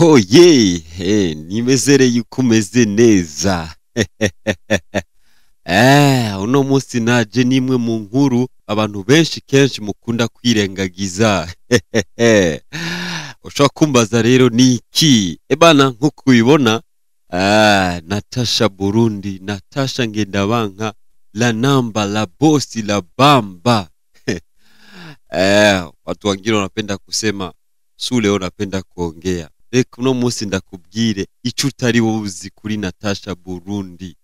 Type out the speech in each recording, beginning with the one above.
Oh yeah, hey, nimezere yuko umeze neza. Uno munsi naje nimwe mu nkuru abantu benshi kenshi mukunda kwirengagiza. Ushobora kumbaza rero ni iki? Ebana nkuko ubibona, Natasha Burundi, Natasha Ngendabanka, la namba, la bosi, la bamba. Watu wengine wanapenda kusema Sule unapenda kuongea. Reka uno munsi ndakubwire ico utari uzi kuri Natasha Burundi.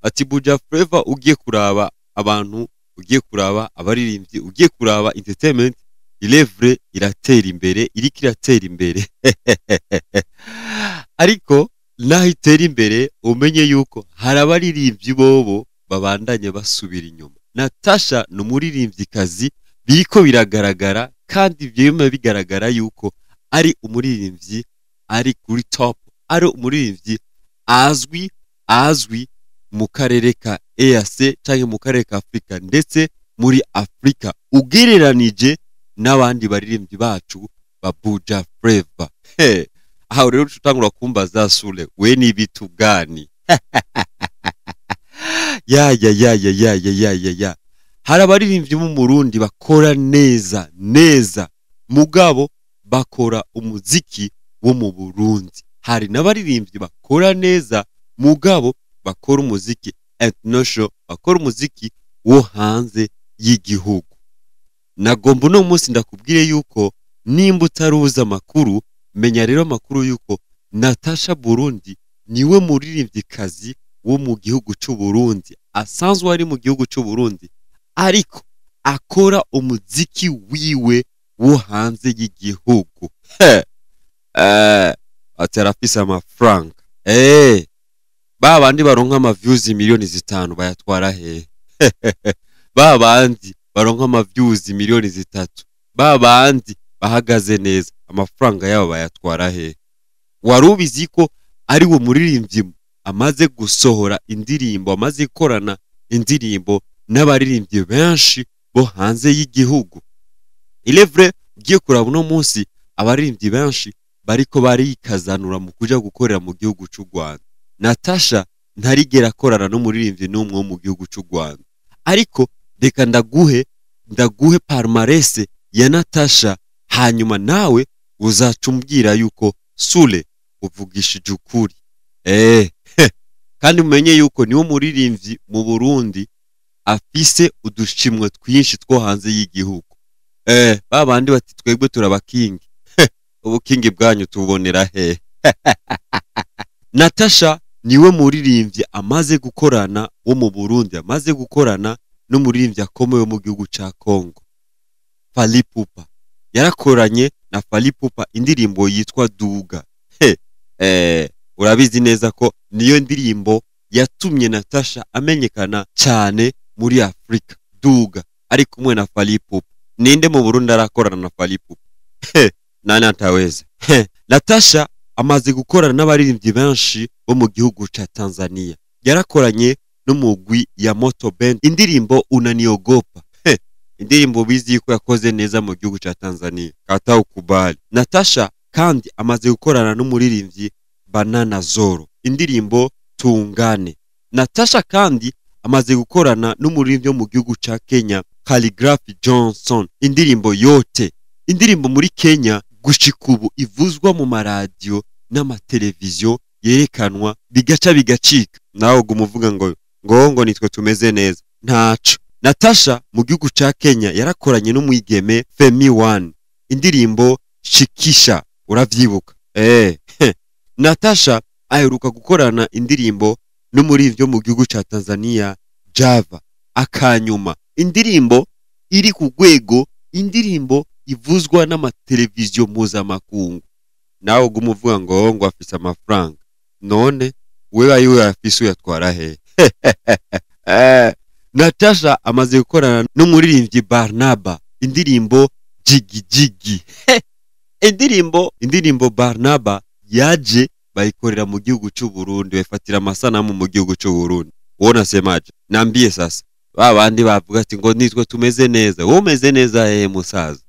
Ati Buja Flava ugiye kuraba abantu, ugiye kuraba abaririmbyi, ugiye kuraba entertainment, ilevre iratera imbere, iriko iratera imbere. Ariko naho itera imbere umenye yuko hari abaririmbyi bobo babandanye basubira inyuma. Natasha ni umuririmvyikazi biriko biragaragara kandi vyema bigaragara yuko ari umuririmbyi ari kuri top, ari umuririmbyi azwi mu karere ka EAC canke mu karere ka Afrika ndetse muri Afrika ugereranije n'abandi baririmbyi bacu ba Buja Flava. Aho rero utangura kumbaza Sule, we ni bitu gani? Ya ya ya ya ya ya ya ya ya. Hari abaririmbyi mu Burundi bakora neza neza, mugabo bakora umuziki wo mu Burundi. Hari n'abaririmbyi bakora neza mugabo bakora umuziki international, bakora umuziki wo hanze y'igihugu. Nagomba uno munsi ndakubwire yuko nimba utaruzi amakuru, menya rero amakuru yuko Natasha Burundi niwe muririmvyikazi wo mu gihugu c'u Burundi, asanzwe ari mu gihugu c'u Burundi, ariko akora umuziki wiwe wo hanze y'igihugu. Ati arafise amafaranga. Ba bandi baronka ama views miliyoni 5 bayatwara hehe? Ba bandi baronka ama views miliyoni 3, ba bandi bahagaze neza, amafaranga yabo bayatwara hehe? Wari ubizi ko ari wo muririmbyi amaze gusohora indirimbo, amaze gukorana indirimbo n'abaririmbyi benshi bo hanze y'igihugu? Il est vrai, ugiye kuraba uno munsi abaririmbyi benshi bariko barikazanura mu kuja gukorera mu gihugu c'u Rwanda. Natasha ntarigera akorana n'umuririmbyi n'umwe wo mu gihugu c'u Rwanda, ariko reka ndaguhe palmarès ya Natasha, hanyuma nawe uzaca umbwira yuko Sule uvugishije ukuri. Kandi mumenye yuko niwo muririmbyi mu Burundi afise udushimwe twinshi two hanze y'igihugu. Ba bandi bati twebwe turabakingi, ubukingi bwanyu tubonera hehe? Natasha niwe muririmbyi amaze gukorana wo mu Burundi, amaze gukorana n'umuririmbyi akomeye wo mu gihugu ca Congo, Fally Ipupa. Yarakoranye na Fally Ipupa indirimbo yitwa Duga. Urabizi neza ko niyo ndirimbo yatumye Natasha amenyekana cyane muri Afrika. Duga ari kumwe na Fally Ipupa. Ninde mu Burundi arakorana na Fally Ipupa? Nani ataweza? Natasha amaze gukorana n'abaririmbyi benshi bo mu gihugu ca Tanzania. Yarakoranye n'umugwi ya Moto Band indirimbo Unaniogopa. Indirimbo bizi yuko yakoze neza mu gihugu ca Tanzania. Kata ukubali. Natasha kandi amaze gukorana n'umuririmbyi Banana Zoro indirimbo Tungane. Natasha kandi amaze gukorana n'umuririmbyi wo mu gihugu ca Kenya, Khaligraph Johnson, indirimbo Yote. Indirimbo muri Kenya gushika ubu ivuzwa mu maradiyo n'amateleviziyo, yerekanwa bigaca bigacika. Nawe uguma uvuga ngo nitwe tumeze neza, ntaco. Natasha mu gihugu ca Kenya yarakoranye n'umwigeme Femi One indirimbo Shikisha, uravyibuka? Natasha aheruka gukorana indirimbo n'umuririmbyi wo mu gihugu ca Tanzania, Java Akanyuma, indirimbo iri ku rwego, indirimbo ivuzwa n'amateleviziyo mpuzamakungu. Nawe uguma uvuga ngo afise amafaranga, none wewe ayo uyafise uyatwara hehe? Natasha amaze gukorana n'umuririmbyi Barnaba indirimbo Jigi Jigi. Indirimbo Barnaba yaje bayikorera mu gihugu c'u Burundi, bafatira amasanamu mu gihugu c'u Burundi. Wowe unasemaje? Nambie sasa. Ba bandi bavuga ati ngo nitwe tumeze neza, wowe umeze neza hehe musaza?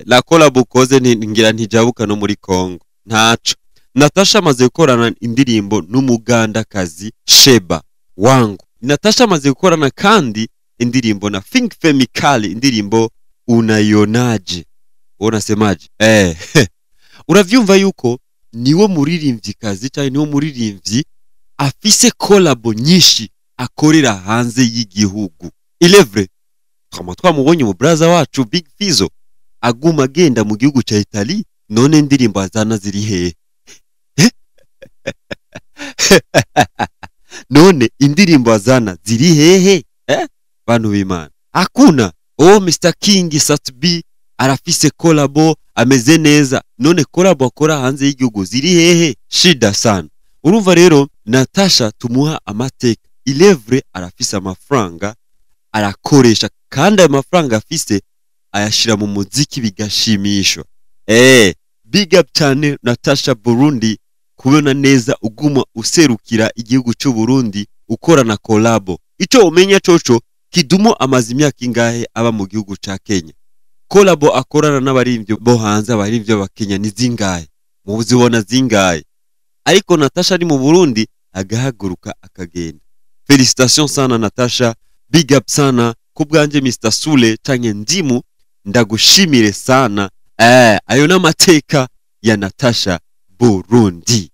La collabo ukoze ngira ntijabuka no muri Congo. Ntaco. Natasha amaze gukorana indirimbo n'umugandakazi Sheba Wangu. Natasha amaze gukorana kandi indirimbo na Fink Femikali, indirimbo Unaionaje. Unasemaje? Uravyumva yuko niwo muririmvyikazi cyangwa niwo muririmvyi afise collabo nyinshi akorera hanze y'igihugu. Il est vrai, twama twamubonye mu braza wacu Big Fizzo aguma agenda mu gihugu ca Italie, none indirimbo azana ziri hehe? None indirimbo azana ziri hehe? Bantu b'Imana, hakuna. Oh, Mr King Sat-B arafise collabo ameze neza, none collabo akora hanze y'igihugu ziri hehe? Shida sana. Urumva rero Natasha tumuha amateka. Il est vrai, arafise amafaranga arakoresha, kandi ayo mafaranga afise ayashira mu muziki bigashimishwa. Big up cyane Natasha Burundi, kubona neza uguma userukira igihugu cy'u Burundi ukorana collabo. Ico umenya coco, Kidumu amaze imyaka ingahe aba mu gihugu ca Kenya? Collabo akorana n'abarimvyi bo hanze, abarimvyi ba Kenya ni zingahe? Muzibona zingahe? Ariko Natasha ari mu Burundi agahaguruka akagenda. Félicitations sana Natasha, big up sana kubwanje Mr Sule canke Ndimu, ndagushimire sana. Ayo n'amateka ya Natasha Burundi.